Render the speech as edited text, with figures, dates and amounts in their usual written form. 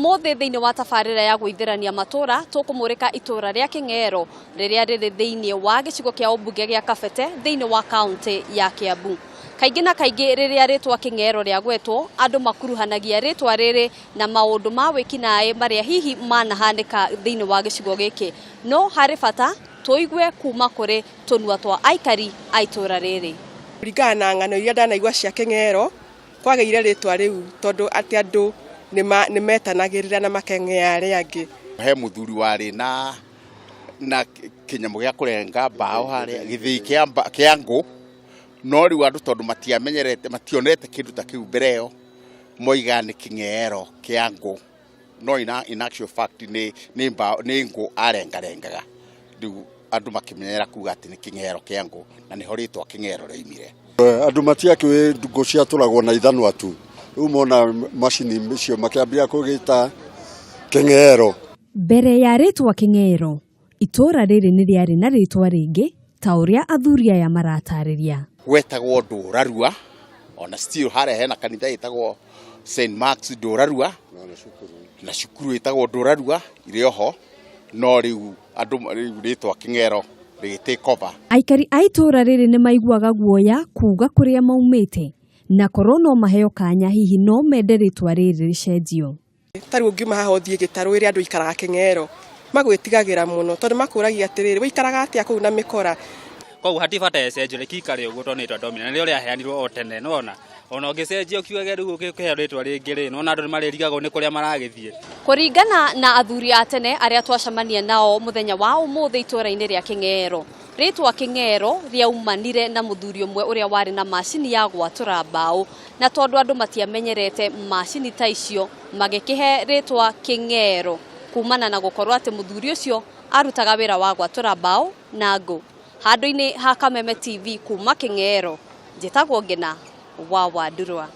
Ũmũthĩ thĩinĩ wa tabarĩra ya gũithĩrania matũra tũkũmũrĩka itũra rĩa Kĩng'ero rĩrĩa rĩrĩ thĩinĩ wa gĩcigo kĩa ũmbunge gĩa Kabete thĩinĩ wa kaũntĩ ya Kĩambu. Kaingĩ na kaingĩ rĩrĩa rĩtwa Kĩng'ero rĩagwetwo andũ makuruhanagia rĩtwa rĩrĩ na maũndũ ma wĩkinaĩ marĩa hihi manahanĩka thĩinĩ wa gĩcigo gĩkĩ. No harĩ bata tũigue kuma kũrĩ tũnua twa aikari a itũra rĩrĩ. Kũringana na ng'ano iria ndanaigua cia Kĩng'ero, kwagĩire rĩtwa rĩu tondũ atĩ andũ nĩ metanagĩrĩra na makeng'ea arĩa angĩ. He mũthuri warĩ na na kĩnyamũ gĩa kũrenga mbaũ harĩa gĩthĩi kĩa ngũ, no rĩu andũ tondũ matiamenyerete mationete kĩndũ ta kĩu mbere ĩyo, moigaga nĩ kĩng'ero kĩa ngũ. No in actual fact nĩ nĩ mbaũ nĩ ngũ arengarengaga. Rĩu andũ makĩmenyera kuga atĩ nĩ kĩng'ero kĩa ngũ na nĩho rĩtwa kĩng'ero rĩoimire. Andũ matiakĩũĩ ngũ ciatũragwo na ithanwa tu, rĩu mona macini icio makĩambia kũgĩta kĩng'ero. Mbere ya rĩtwa Kĩng'ero, itũũra rĩrĩ nĩ rĩarĩ na rĩtwa rĩngĩ ta ũrĩa athuri aya maratarĩria. Gwetagwo Ndũrarua, ona still harĩa hena kanitha ĩtagwo St Mark's Ndũrarua na cukuru ĩtagwo Ndũrarua irĩ oho, no rĩu andũ rĩu rĩtwa Kĩng'ero rĩgĩ take over. Aikari a itũũra rĩrĩ nĩ maiguaga guoya kuuga kũrĩa maumĩte na korwo no maheo kanya hihi no mende rĩtwa rĩrĩ rĩcenjio. Ta rĩu ũngiuma haha ũthiĩ gĩtarũ ĩrĩa andũ ikaraga Kĩng'ero, magwĩtigagĩra mũno tondũ makũragia atĩrĩrĩ, ũikaraga atĩa kũu na mĩkora? Koguo hatibata ĩcenjio, reke ikare ũguo tondũ nĩ rĩtwa Domina, na nĩrĩo rĩaheanirwo o tene, nĩwona. Ona ũngĩcenjia ũkiugage rĩu ũkĩheo rĩtwa rĩngĩ rĩ, nĩwona andũ nĩmarĩrigagwo nĩ kũrĩa maragĩthiĩ. Kũringana na athuri a tene arĩa twacemania nao mũthenya wa ũmũthĩ itũra-inĩ rĩa Kĩng'ero, rĩtwa Kĩng'ero rĩaumanire na mũthuri ũmwe ũrĩa warĩ na macini ya gwatũra mbaũ Na tondũ andũ matiamenyerete macini ta icio, magĩkĩhe rĩtwa Kĩng'ero kumana na gũkorwo atĩ mũthuri ũcio arutaga wĩra wa gwatũra mbaũ na ngũ. Handũ-inĩ ha Kameme TV kuma Kĩng'ero, njĩtagwo Ngĩna wa Wandurwa.